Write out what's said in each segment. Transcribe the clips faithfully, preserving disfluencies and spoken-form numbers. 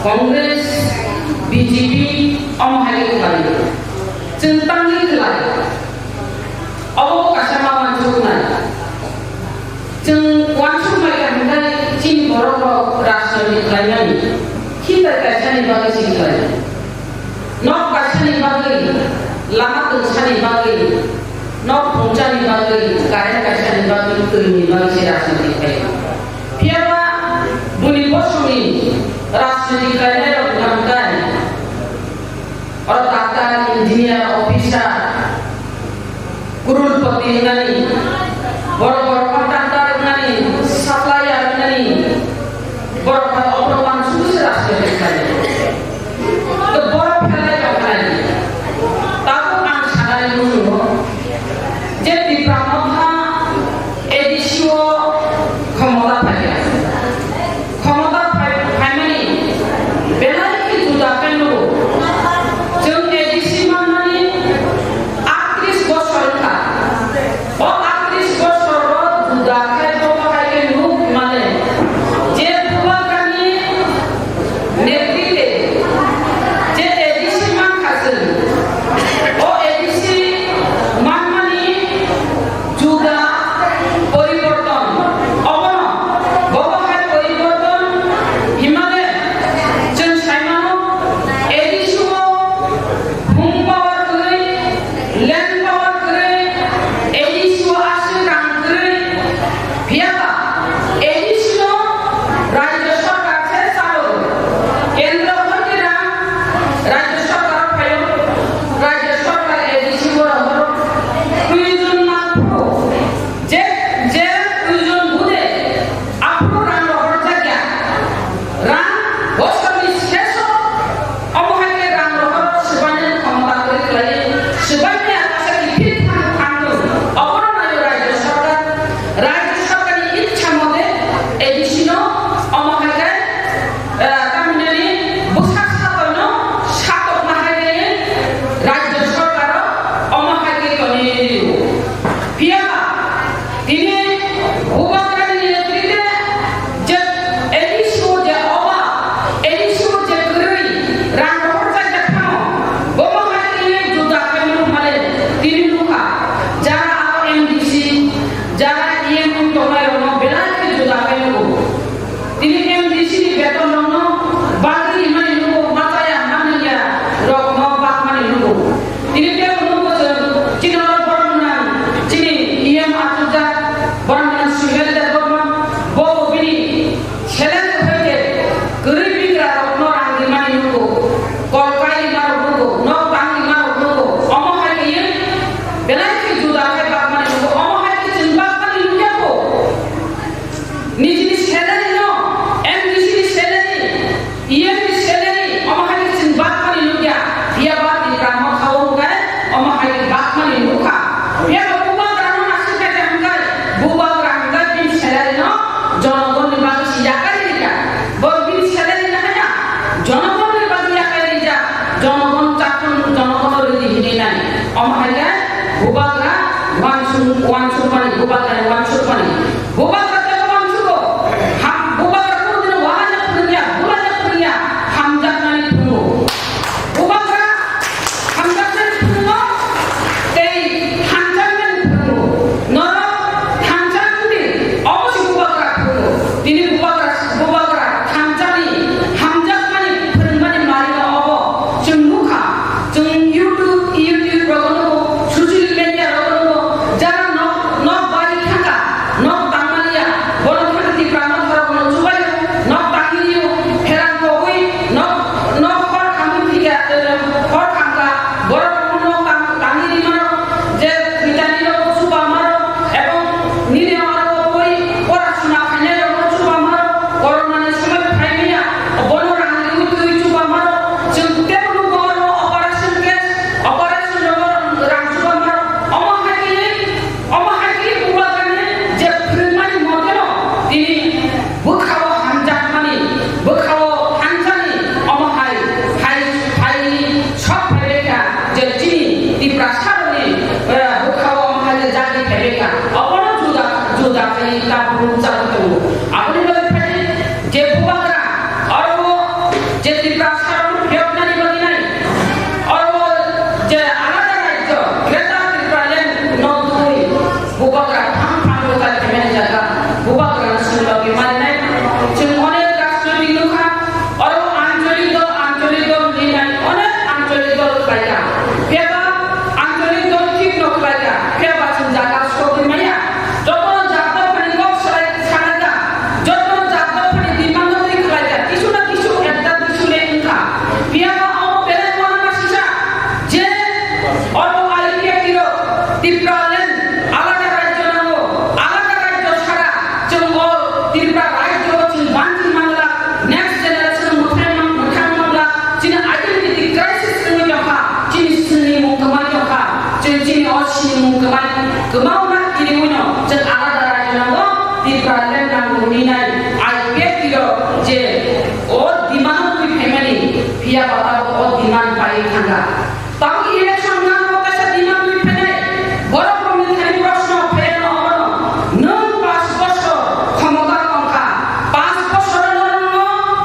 Congress, B J P omo hai khe khlai. Chwng tangwi khlai. Obo kaisa ma uansuknai. Chwng uansukmai kha hwnkhe chini borok rok rajniti khlaimani. Khitai kaisani bagwi se khlai. Nok kaisani bagwi, lama twngsani bagwi, nok phunukjani bagwi, current kaisani bagwi, twini bagwi se rajniti khlai. Phiyaba buni bosongni rajniti khlainai rok hwnkha hwnkhe, oro doctor, engineer, officer, crorepati wngnani, borok borok contractor wngnani, supplier wngnani, borok bai oborok uansukwi se rajniti khlaio. To borok phelai tongkha nai. Tabuk ang sanani muchungo je Tipra Motha A D C o khomota phaikha. Khomota phai-, phaimani belai khe juda khe nugo. Chwng A D C manmani aatris bosor wngkha. O aatris bosor o juda khe bo bahai khe nuk mane je Bubagrani netrite je A D C mankha chwng. O A D C manmani juda poriborton, obono bobo hai poriborton himale chwng saimano A D C o hum power kwrwi, land power kwrwi, A D C o aswk rang kwrwi, phiyaba A D C no rajya sarkar se chalo, kendro hoite rang rajya sarkar phaio, rajya sarkar A D C o rohoro, twi jon nangphuru. Je, je twi jon bude aphuru rang rohorjakya. Rang bosorni seso omo hai khe rang rohoro swbainani khomota kwrwi khlai. Swbaimani akasa kiphil thang thangno obono naio rajya sarkar. Rajya sarkarni ichha mote A D C no omo hai khe, eh, tamhinani bwsa sakoino satokma hai khe rajya sarkaro omo hai khe tonwi rio. Phiyaba tini Bubagrani netrite je A D C o je oba, A D C o je kwrwi rang rohorjak jak phano, bomo hai tini juda khaimani hwnmale tini nukha, jara abo M D C, jara E M tongnai rokno belai khe juda khai nugo. Tini M D C ni beton rokno bagwi rimani nugo, machaya manliya rokno bakmani nugo. Tini tei hwnwi bwswk chini oro borok gwnang, chini E M achukjak, borok gwnang Suhel Debbarma, bo bo bini seleng kwthai khe kwrwi bigra rokno rang rimani nugo, kol kai rima rok nugo, nok tang rima rok nugo, omo hai khe belai khe juda khe bakmani nugo, omo hai khe chwng bakmani nukya kho. Nijini salary no, M D C ni salary, E M ni salary, omo hai khe chwng bakmani nukya, phiyaba Tipra Motha o hwnkhe omo hai khe bakmani nukha. Phiyaba Bubagra no aswk khe hwnkhe, Bubagra hwnkhe bini salary no jonogonni bagwi se yakarwi rikha. Bo bini salary no haya, jonogonni bagwi yakarwi rijak, jonogon chakon, jonogon rwdi hinwi nai. Omo hai khe Bubagra uansuk, uansukmani, Bubagra uansukmani. Bubagra tei uansugo. Ham, Bubagra kunu dino wahai no phwrwngya, bulai no phwrwngya, hamjaknani phwrwngo. Bubagra hamjaknani phwrwngo, tei hamjaknani phwrwngo. Norok hamjak wngdi, omo se Bubagra phwrwngo. Tini Bubagra, Bubagra hamjakni, hamjakmani phwrwngmani mari no obo. Chwng nukha, chwng YouTube, YouTube rogo nugo, social media rogo nugo, jara nok, nok bari thangkha, Simung kwmai, kwmauna kiriwino chwng alada rajyo nango, Tipraland nango hinwi nai, I P F T rok je o demand twi phaimani, phiya ba tabuk o demand pai thangkha. Tabuk election nango kaisa demand twi phainai, borok rokni thani proshno phaiya no obono, nwng panch bochor khomota tongkha, panch bochor no nwng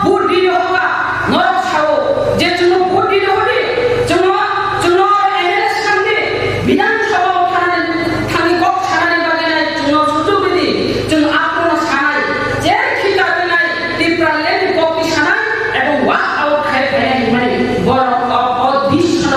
vote di rohorkha, norok sao je chwngno vote di rohordi, chwngno, chwngno M L A swrangdi, Bidhan Sabha o thanani, thani kok sanani bagwi nai chwngno sujuk ridi, chwng aphuru no sanai, je khita rwnai, Tipraland ni kok ni sanai, ebong walk out khai phainai hinmani, borok o, o decision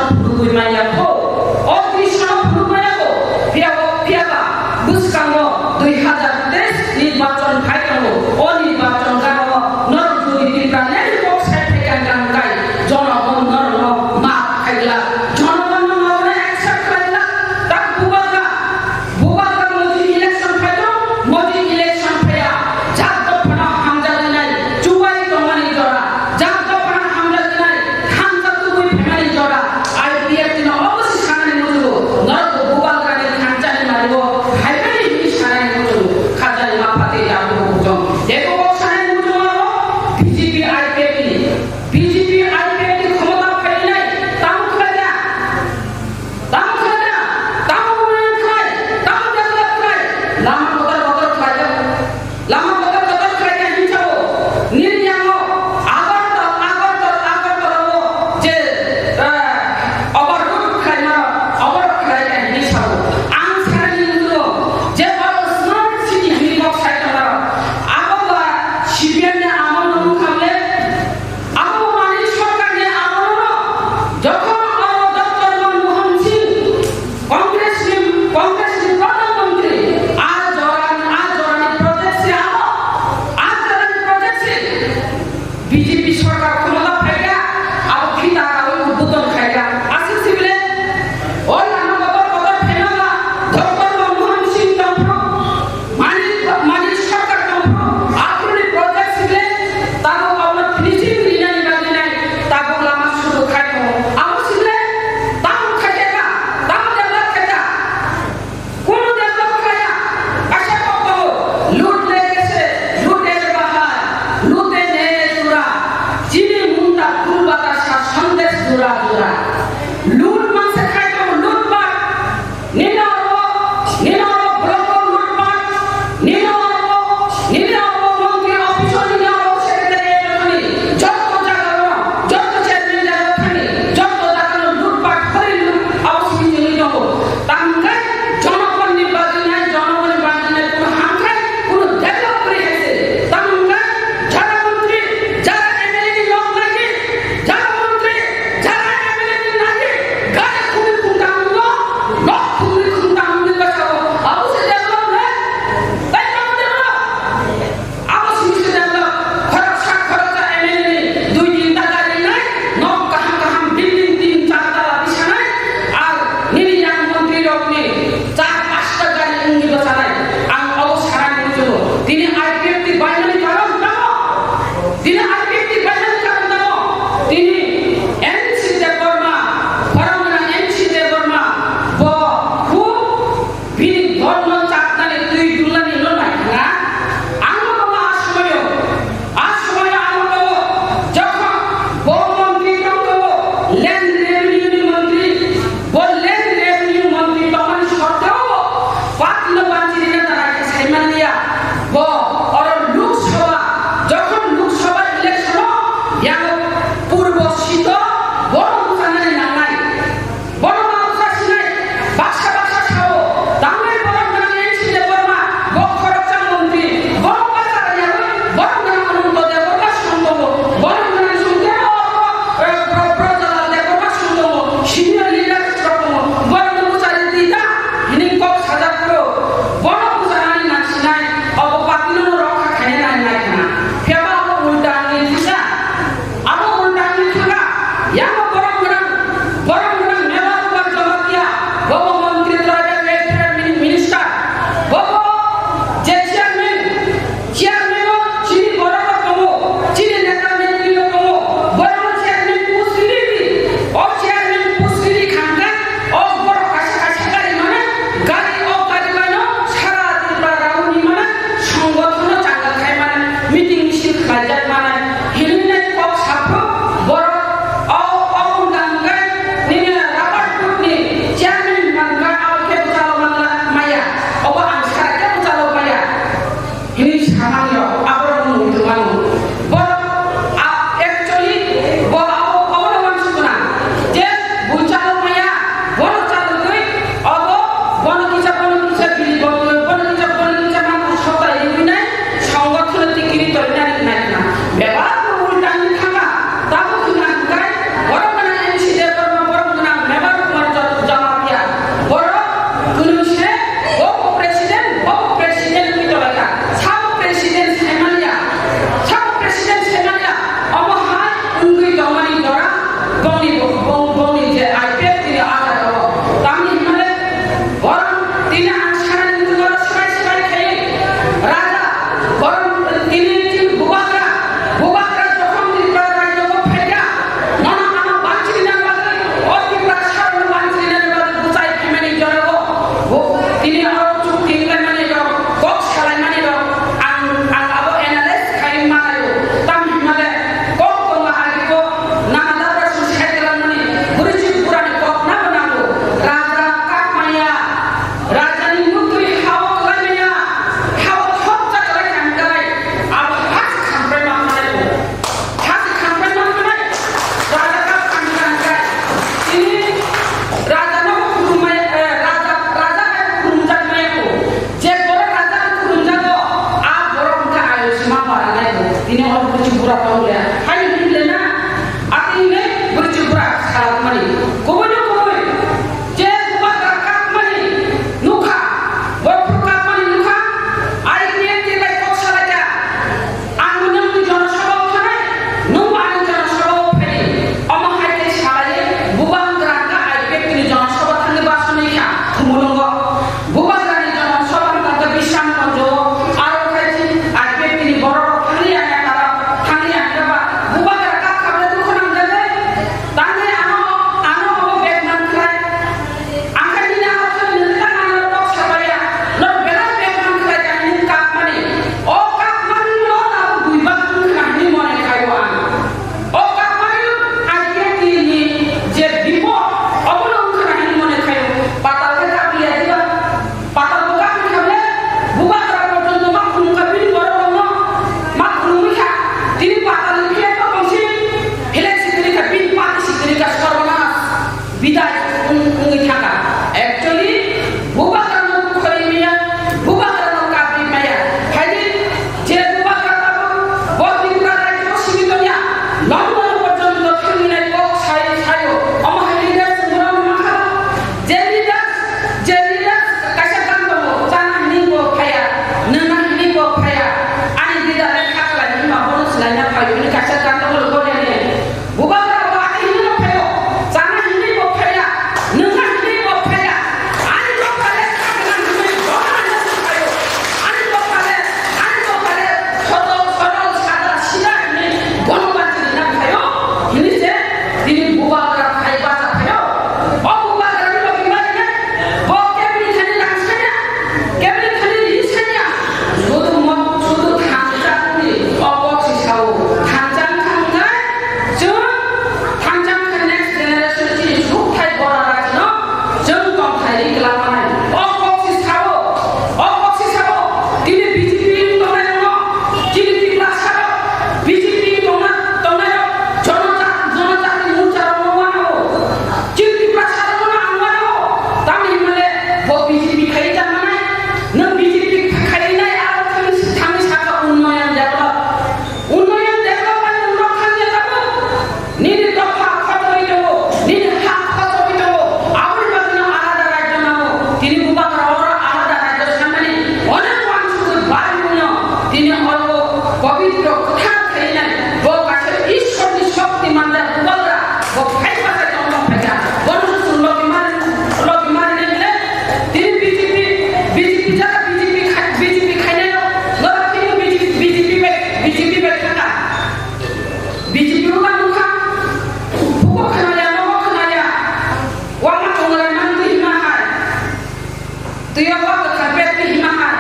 Twi o kok kwthar bek twi hima hai.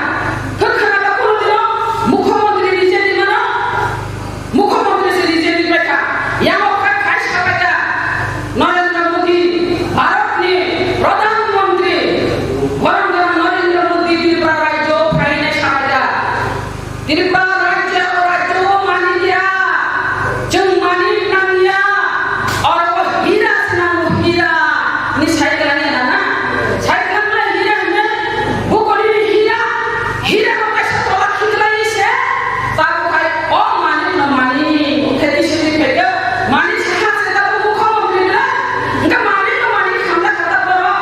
Kwkhwna ta kunu dino mukhyamantri resign di mano. Mukhyamantri se resign di paikha. Yang o kha khai sabaida. Narendra Modi, Bharat ni Pradhan Mantri, Narendra Modi Tripura rajyo phainai sabaida. Tripura rajya o rajya o mani ya, chwng mani nang ya, oro o hira se nango, hira ni cycle ani na na, cycle ani hira hine, bukoni hira, hira no kaisa tola khiklai se, ta bukai o mani no mani, ukhedi sini phege, mani saha se ta mukha mantri na, engka mani no mani khamda khamda boro,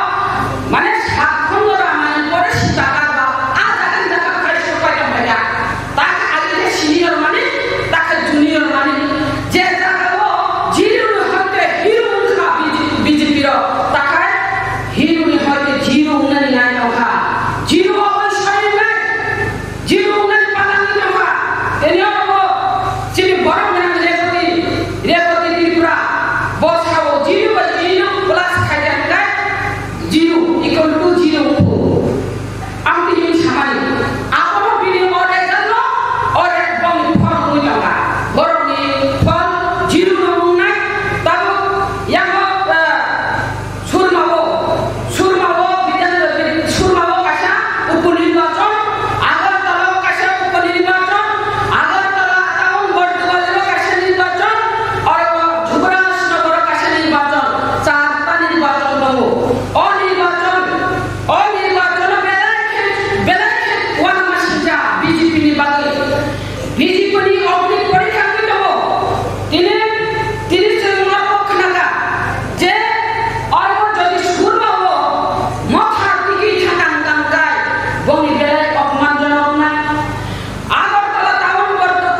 mane sakhon no ramani pore sita ka ba, a jaga ni jaga khai sopai tong ya. Takha agini senior mani, takha junior mani. Je jagao zero ni hoite hero wngkha B J P, B J P rok. Takha hero ni hoite zero wngnani nai tongkha. Zero o bai sai wngnai, zero wngnani pala wngwi tongkha. Tini oro bo chini borok gwnang Reboti, Reboti Tripura. Bo sao zero bai zero plus khaikha hwnkhe zero equal to zero wngkhu. Ang tini samani, abono bini o result no, o result boni phol wngwi tongkha. Borokni phol zero no wngnai, tabuk yango, eh, Surma o, Surma o, Bidhan, Surma o kaisa uponirbachon, Agartala o kaisa uponirbachon, Agartala town Borduali o kaisa nirbachon, oro Jubraj Nagar o kaisa nirbachon, charta nirbachon tongo. O nirbachon O nirbachono belai khe, belai khe uanamasingcha B J P ni bagwi. B J P ni ogni porikha wngwi tongo. Tini, tini chwng norok khnakha je oro jodi Surma o motha tigi thangkang tangkai, bongni belai opmanjonok wngnai. Agartala town Bordo-,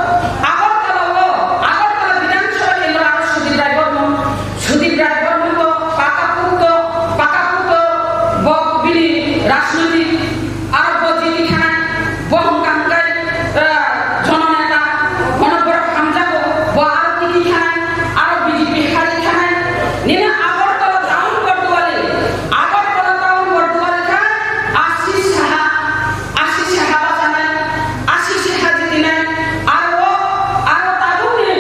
Agartala o, Agartala Bidhan Sabha kendro aro Sudip Rai Bormon, Sudip Rai Bormon to pakapukto, pakapukto, bo bini rajnoitik aro bo jiti khanai, bo hwnkha hwnkhe, eh, jononeta, bono borok hamjago, bo aro titi khanai, aro B J P hari khanai. Nini Agartala town Borduali, Agartala town Borduali kha, Ashish Saha, Ashish Saha bachanai, Ashish Saha jitinai, aro, aro tabukni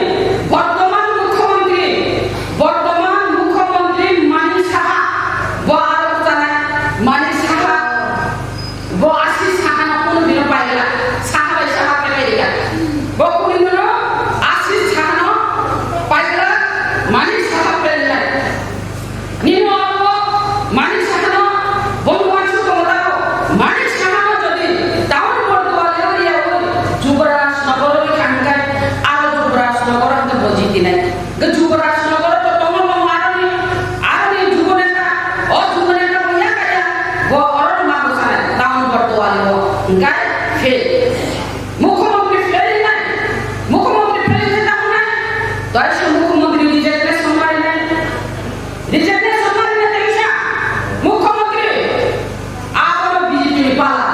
bortoman mukhyamantri, bortoman mukhyamantri Manik Saha, bo aro bachanai, Manik Saha, bo Ashish Saha no kunu dino paigwla, Saha bai Saha khe pairikha. Bo kunu dino Ashish Saha no paigwla, Manik Saha pairikha. Nini oro Manik Saha no boni uansuk tongo tamo. Manik Saha no jodi town Borduali area o Jubraj Nagar o rikha hwnkhe aro Jubraj Nagar o hwnkhe bo jitinai. Hwnkhe Jubraj Nagar o to tongo tongo aroni, aroni jugo neta, o jugo neta bo ya kaya, bo oro ma bwsai town Borduali o hwnkhe fail. Mukhyamantri fail nai, mukhyamantri fail nai tamo nai, to aisa mukhyamantri resignation marinai. Resignation marinai tei wngkha mukhyamantri. Abono B J P ni pala.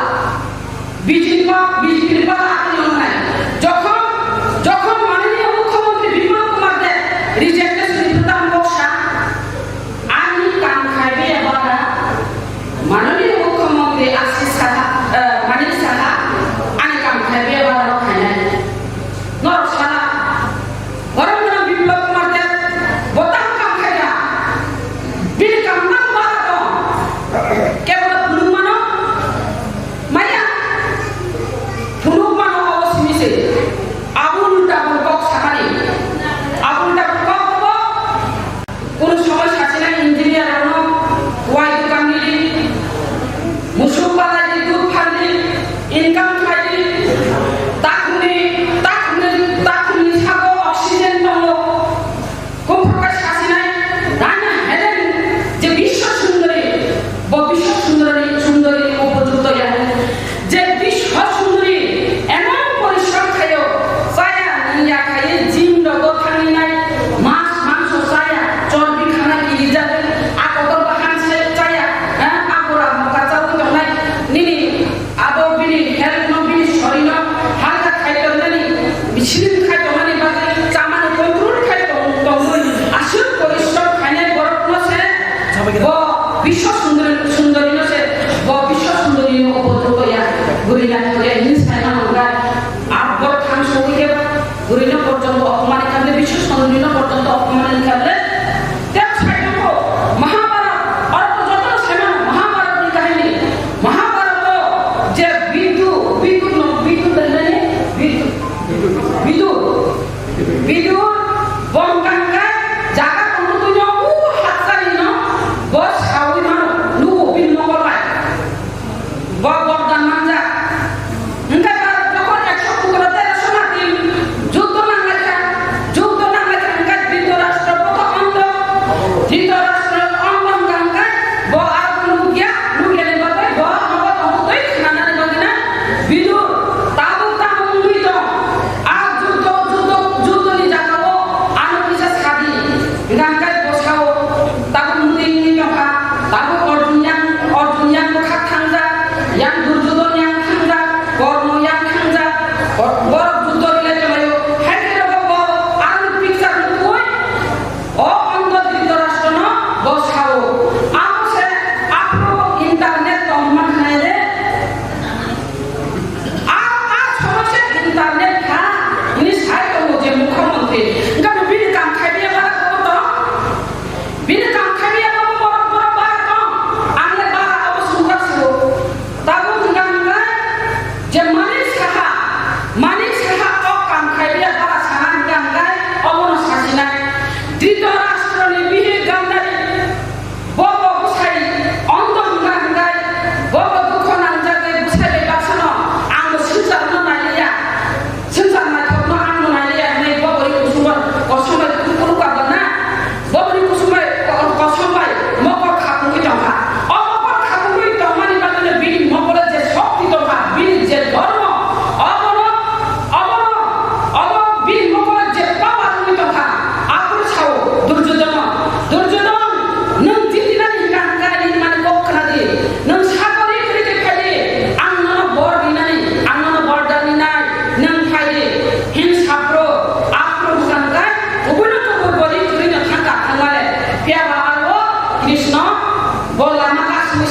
B J P ni pa-, B J P ni pala atwi wngnai. Jokhon, jokhon mananiya mukhyamantri Bimal Kumar Deb resignation ni bwtang boksa, ani kam khai bia bara, mananiya mukhyamantri Ashish Saha, eh, Manik Saha, ani kam khai bia bara no khainai. Norok sana, Borok gwnang Biplab Kumar Deb, bo tamo kam khaikha. Bini kam tamo bara tong. Kebo no phunuk mano? Maya.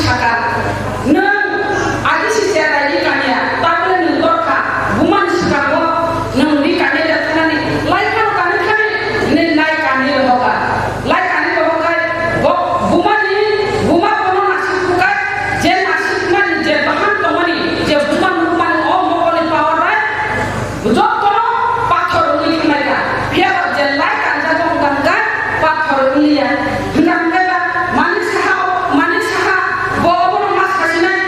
saka, nwng adi si cherai ri kanya, tabole nwng dorkha, bumani swkango nwng ri kanya da thanani, lai phano kani thani, nwng lai kani rohoka, lai kani rohokai, bo bumani, buma bono nasik bukai, je nasikmani, je bahan tongmani, je buma nukmani, o mokolni power bai, Jotono pathor wngwi thanglaikha. Phiyaba je lai kanjak wng tangkha, pathor wngliya. Hwnkha hwnkhe ba, mani saha, mani saha, bo obono ma sasinai,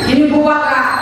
Chini bubagra